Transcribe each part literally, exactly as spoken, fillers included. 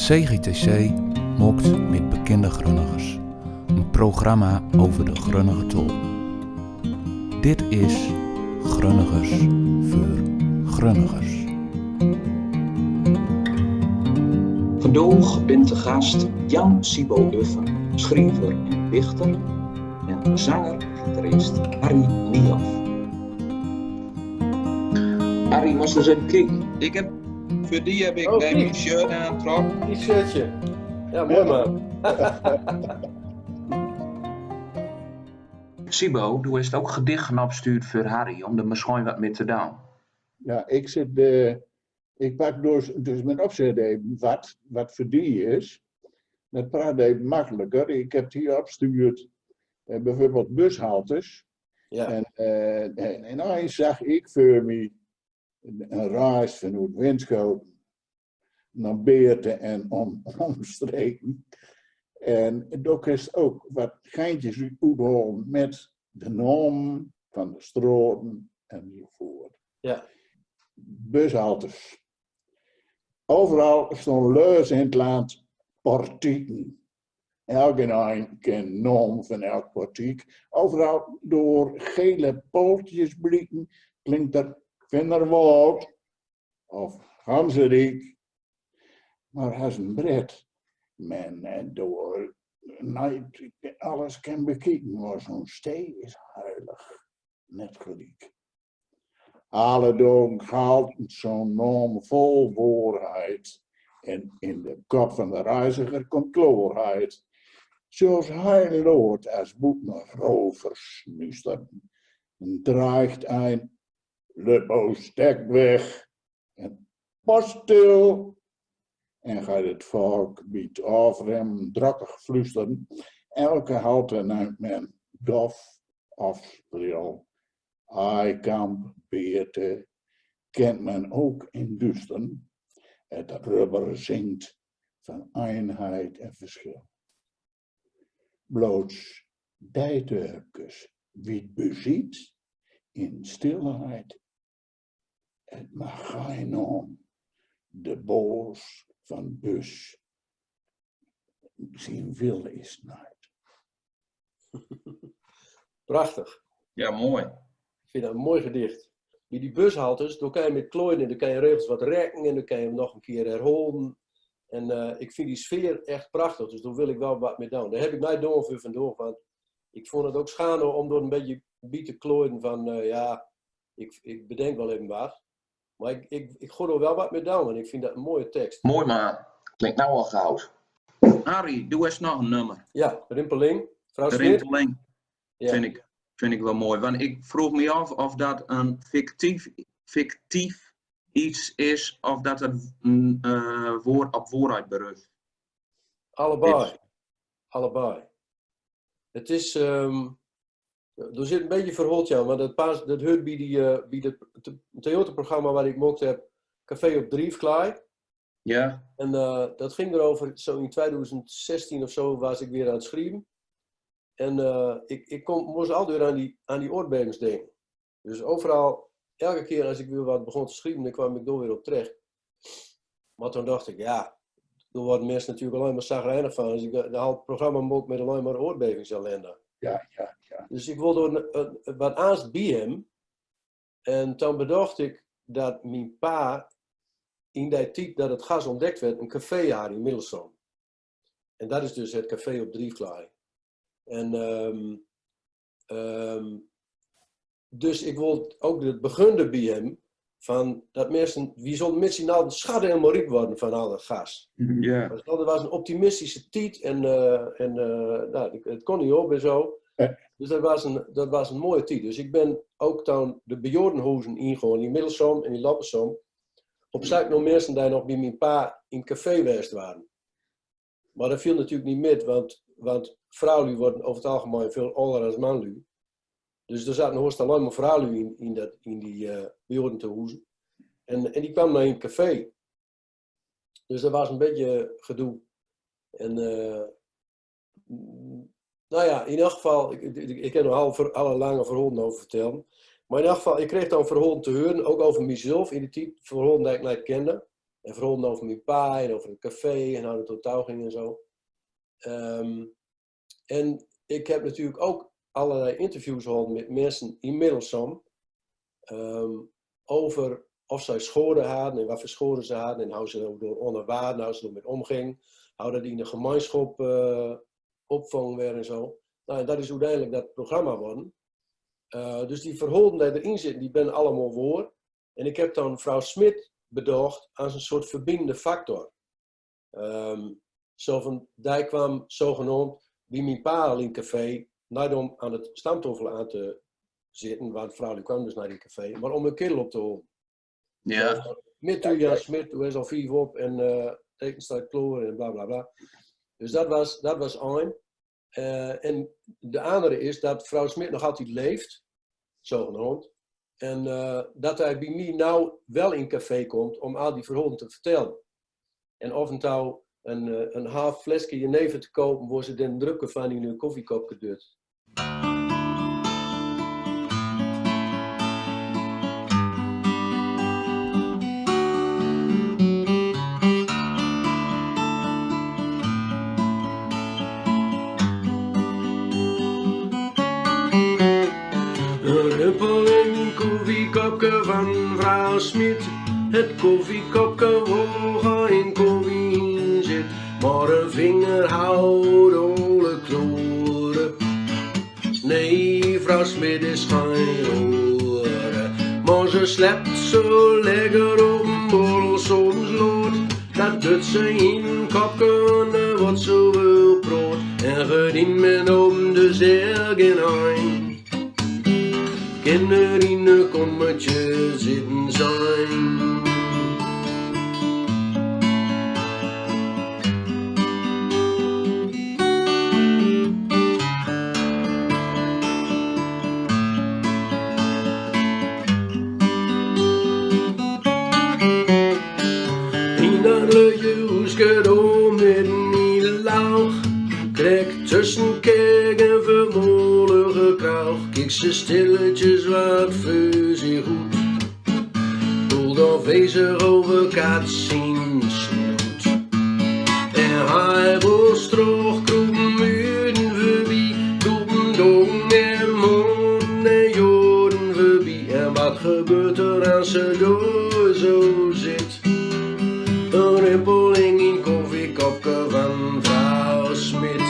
T G T C maakt met bekende Grunnegers een programma over de Grunnege tol. Dit is Grunnegers veur Grunnegers. Vandoag bint te gast Jan Sibo Uffer, schriever en dichter, en zanger en gitarist Harry Niehoff. Harry, mos ins effe kieke. Ik heb, veur die heb ik Oh, bij kiek. Mijn shirt aantrok. T-shirtje. Ja, mooi man. Sibo, doe hast ook gedichten opstuurd veur Harry, om er misschien wat mee te doen. Ja, ik zit, eh, ik pak dus, dus met opzet even wat, wat veur die is. Dat praat even makkelijker. Ik heb het hier opgestuurd, eh, bijvoorbeeld bushaltes. Ja. En, eh, en, en ineens zag ik voor mij een, een reis vanuit Winschoten naar Beerte en om, omstreken. En daar is ook wat geintjes uithalen met de naam van de straten enzovoort. Ja. Bushaltes. Overal staan lui in het land portieken. Elk in een ken naam van elk portiek. Overal door gele pootjes blieken klinkt er Vinderwald of Ganzenriek. Maar als een bret men en door niet alles kan bekijken, maar zo'n stee is heilig, net geliek. Alle dagen haalt zo'n naam vol waarheid en in de kop van de reiziger komt klaarheid. Zelfs hij loert als boet naar rovers nüstern en dreigt een: "Lübbo, stek weg!" En: "Pas stil!" En gaat het volk bij het afremmen drokkig fluisteren. Elke halte neemt men dof of spril. Eikamp, Beerte kent men ook in Dustern. Het rubber zingt van eenheid en verschil. Bloots die dörpkes wie beziet in stilheid. Het mag geen naam, de baas van bus zien wil is nooit. Prachtig. Ja, mooi. Ik vind dat een mooi gedicht. Bij die bushaltes, daar kan je met klooien en daar kan je regels wat rekken en dan kan je hem nog een keer herhalen. En eh, ik vind die sfeer echt prachtig, dus daar wil ik wel wat mee doen. Daar heb ik mij door voor vandaag, want ik vond het ook schade om door een beetje bij te klooien van, eh, ja, ik, ik bedenk wel even wat. Maar ik, ik, ik gooi er wel wat mee doen, want ik vind dat een mooie tekst. Mooi, maar klinkt nou al goud. Harry, doe eens nog een nummer. Ja, Rimpeling. Vrouw Smit. Rimpeling. Ja. Vind ik, vind ik wel mooi. Want ik vroeg me af of dat een fictief, fictief iets is of dat het mm, eh, woord op waarheid berust. Allebei. Is. Allebei. Het is, ehm, er zit een beetje verhaal aan, maar dat, past, dat hoort bij, die, eh, bij het theaterprogramma wat ik gemaakt heb, Café op Driefklaai. Ja. En eh, dat ging erover, zo in tweeduizend zestien of zo was ik weer aan het schrijven. En eh, ik, ik kom, moest altijd weer aan die, aan die aardbevings denken. Dus overal, elke keer als ik weer wat begon te schrijven, dan kwam ik daar weer op terecht. Maar toen dacht ik, ja, daar worden mensen natuurlijk alleen maar zagrijnig van. Dus ik eh, dan had het programma ook met alleen maar aardbevingsellende. Ja, ja, ja. Dus ik wilde een, een, wat angst bij hem. En toen bedacht ik dat mijn pa in die tijd dat het gas ontdekt werd, een café had in Middelstum. En dat is dus het café op Driefklaai. En ehm, ehm, dus ik wil ook het begunde bij hem van dat mensen, wie zullen met z'n allen schade en moriep worden van al dat gas. Ja. Maar dat was een optimistische tijd en, eh, en eh, nou, het kon niet op en zo. Ja. Dus dat was, een, dat was een mooie tijd. Dus ik ben ook toen de bejaardenhuizen ingegaan, in Middelstum en in Loppersum, op zoek naar mensen die nog bij mijn pa in het café geweest waren. Maar dat viel natuurlijk niet met, want, want vrouwlui worden over het algemeen veel ouder als manlui. Dus er zaten haast alleen maar vrouwlui in, in, dat, in die uh, bejaardentehuizen. En, en die kwamen dan in het café. Dus dat was een beetje gedoe. En uh, nou ja, in elk geval, ik, ik, ik heb nog al ver, alle lange verhalen over vertellen. Maar in elk geval, ik kreeg dan verhalen te horen, ook over mezelf in die tijd, verhalen die ik niet kende. En verholden over mien pa en over het café en hoe het tot touw ging en zo. Ehm, en ik heb natuurlijk ook allerlei interviews gehad met mensen in Middelsum, ehm, over of zij schoren hadden en wat voor schoren ze hadden en hoe ze door onder waren, hoe ze ermee omgingen, hoe dat in de gemeenschap, eh, opvangen werd en zo. Nou, en dat is uiteindelijk dat programma geworden. Eh, dus die verhalen die erin zitten, die ben allemaal waar. En ik heb dan vrouw Smit bedacht als een soort verbindende factor. Ehm, zo van, die kwam zogenaamd bij mijn pa al in café, niet om aan het stamtafel aan te zitten, want vrouw die kwam dus naar die café, maar om een kerel op te holen. Ja. Zo van, met u, Jan Smit, u is al vier op en, eh, teken staat klaar en bla bla bla. Dus dat was, dat was één. Eh, en de andere is dat vrouw Smit nog altijd leeft, zogenaamd. En, eh, dat hij bij mij nou wel in café komt om al die verhalen te vertellen. En af en toe een, eh, een half flesje jenever te kopen, waar ze dan drukke van in hun koffiekopje doet. Een druppel in mien koffiekopje van vrouw Smit. Het koffiekopje waar in koffie in zit. Maar een vinger houdt alle kloren. Nee, vrouw Smit is geen roere. Maar ze slept zo lekker op een borrel soms lood. Dat doet ze in een kopje en wat ze wil brood. En verdient men om de zerg in ein. Kinder in een kommetje zitten zijn. In dat lutje hoeske door midden in de laag, krek tussen kerk en vermollige kraag, kiek ze stilletjes wat veur zich goed. Doel dan bezig over kat zien snoet. En hij wil stroog kroepen muren voorbij, kroepen dong en mond en joden voorbij. En wat gebeurt er als ze door zo zit? Een rimpeling in koffiekopje van vrouw Smit.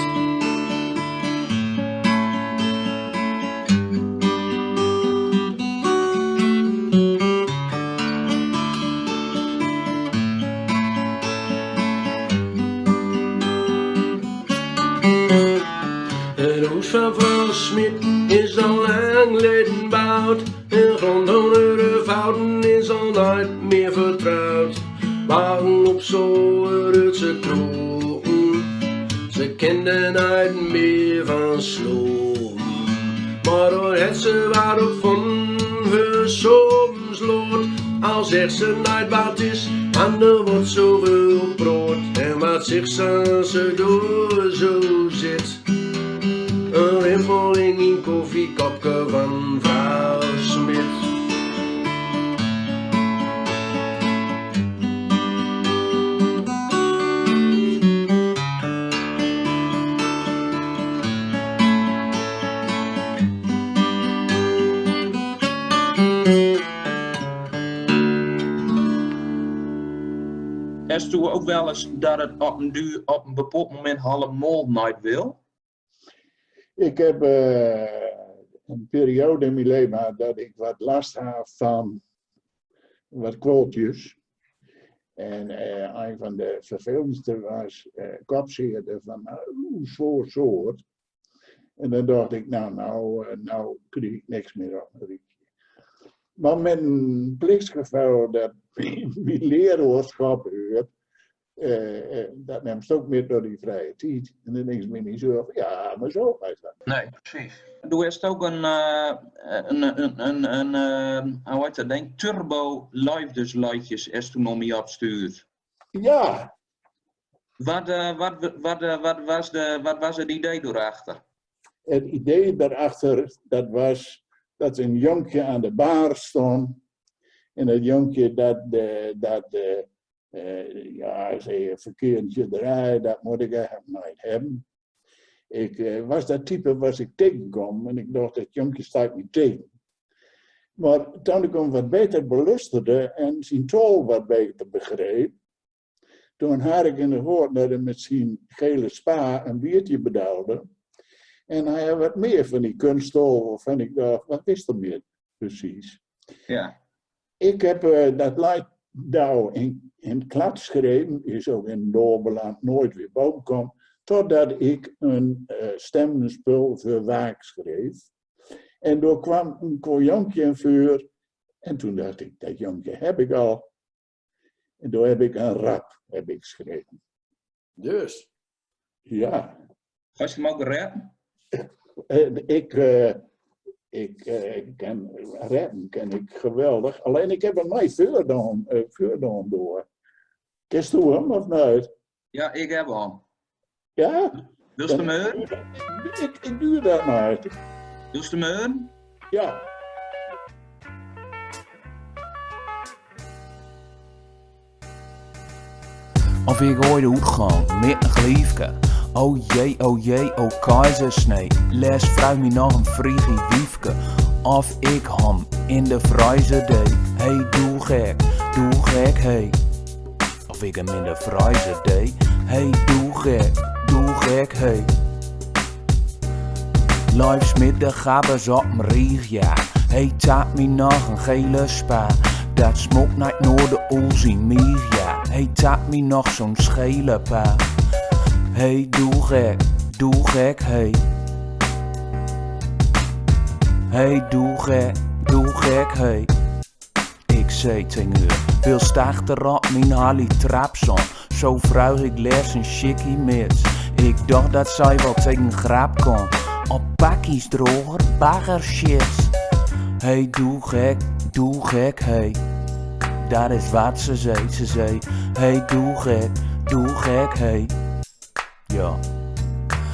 Het hoes van vrouw Smit is al lang leden bouwd. En grond onder de fouten is al nooit meer vertrouwd. Wagen op zolder ze kropen, ze kenden nooit meer van slopen. Maar door het ze waar op van we soms lood, al zegt ze nooit wat is, aan de wordt zoveel brood. En wat zegt ze als ze door zo zit? Een rimpeling in koffiekopje van vrouw Smit. Hast du ook wel eens dat het op een du-, op een bepaald moment allemaal nooit wil? Ik heb, eh, een periode in mijn leven gehad dat ik wat last had van wat kwaaltjes. En, eh, een van de vervelendste was, eh, kopzeer van, eh, zo'n soort. En dan dacht ik, nou, nou, eh, nou krijg ik niks meer op mijn rietje. Maar met een plichtsgevoel dat mijn leraarschap huurt, eh, eh, dat neem ik ook met door die vrije tijd. En dan denk ik me niet zo van, ja, maar zo is dat. Nee, precies. Du hast ook een, eh, een, een, een, een, eh, hoe heet dat ding? Turbo liefdesleedjes, hast du nog mee opstuurd. Ja. Wat, eh, wat, wat, eh, wat was de, wat was het idee daarachter? Het idee daarachter, dat was dat een jonkje aan de bar stond. En dat jonkje, dat, eh, dat, eh, Eh, ja, zei, verkeerd gedreid, dat mot ik eigelik neet hebbe. Ik, eh, wos dat type wos ik tegenkaom en ik doch, dat jungke steit mi tegen. Mar toen ik hem wat beter belusterde en zien taol wat beter begreep, toen had ik in de gaten dat hij met zien gele spa een biertje bedoelde. En hij had wat meer van die kunsttaol, waarvan ik dacht, wat is er met precies? Ja. Ik heb, eh, dat leed Douw in, in klad geschreven, is ook in Doorbeland nooit weer boven gekomen, totdat ik een, eh, stemmenspul voor Waak schreef. En daar kwam een koor jungke in veur. En toen dacht ik, dat jungke heb ik al. En daar heb ik een rap heb ik geschreven. Dus? Ja. Kans te hem ok rappen? Eh, ik, eh, ik, eh, kan rappen, kan ik geweldig. Alleen ik heb hem nooit veurdoon, eh, veurdoon door. Kens te hem of nooit? Ja, ik heb hem. Ja? Wils te hem huren? Ik, ik huur dat maar. Wils te hem huren? Ja. Of ik ooit oetgong met een gleefke. O jee, o jee, o keizersnee. Les vrouw mi nog een vriegie wiefke. Of ik hom in de vriezer deed. Hey, doe gek, doe gek, hey. Of ik hem in de vriezer deed. Hey, doe gek, doe gek, hey. Liefs met de gabbers op een rieg, ja. Hey, tap mi nog een gele spa. Dat smook niet naar de oel zien mieg, ja. Hey, tap mi nog zo'n schele pa. Hey, doe gek, doe gek, hey. Hey, doe gek, doe gek, hey. Ik zei tegen eur, veel stachter op mien Harley Trapson. Zo vruig ik les een chickie mits. Ik dacht dat zij wel tegen grap kon. Op pakkies droger, baggershits. Hey, doe gek, doe gek, hey. Dat is wat ze zei, ze zei. Hey, doe gek, doe gek, hey. Ja.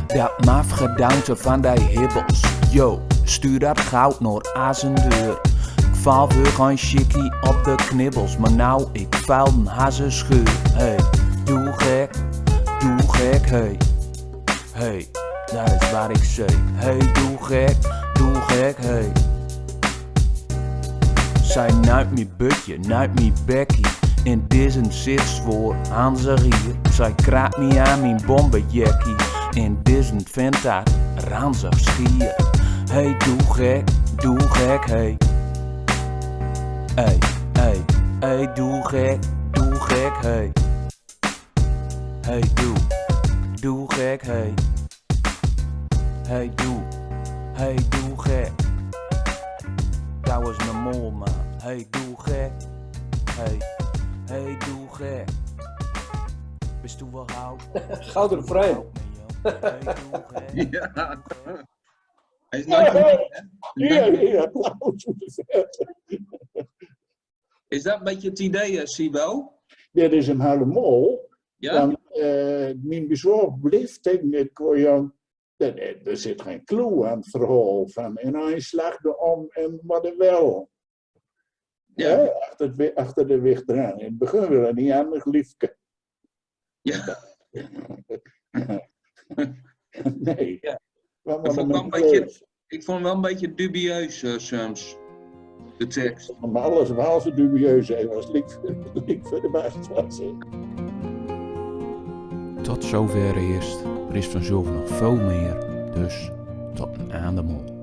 Dat maf gedaunte van die hibbels. Yo, stuur dat goud naar as een deur. Ik val veur een chickie op de knibbels. Maar nou, ik val een hazenscheur. Hey, doe gek, doe gek, hey. Hey, dat is wat ik zei. Hey, doe gek, doe gek, hey. Zij nuit mi butje, nuit mi bekkie. In dizen zit zwoor aan ze rier. Zij kraat mi aan mien bombejekkie. In dizen vindt dat ranzig schier. Hey, doe gek, doe gek, hey. Hey, hey, hey, doe gek, doe gek, hey. Hey, doe, doe gek, hey. Hey, doe, hey, doe gek. Dat was normaal, man. Hey, doe gek. Hey, hey, doe gek. Bist du wel hout? Gouden refrein. Hey, doe gek. Ja. Hij is nooit meer, hè? Ja, ja, applaus. Is dat een beetje het idee, eh, Sibo? Dit is hem helemaal. Ja? Want, eh, mien bezorg bleef tegen het koor, jong. Er, er, er zit geen clue aan het verhaal van. En hij slaagde om en wat er wel. Ja. Hè? Achter, het wi- achter de wicht eraan. In het begin wil hij niet aan mijn liefke. Ja. Nee. Ja. Wat Ik vond, wel een beetje, ik vond hem wel een beetje dubieus, eh, soms, de tekst. Maar alles behalve dubieus, hij was lief, lief voor de baas, was hij. Tot zover eerst. Er is vanzelf nog veel meer, dus tot een ander maol.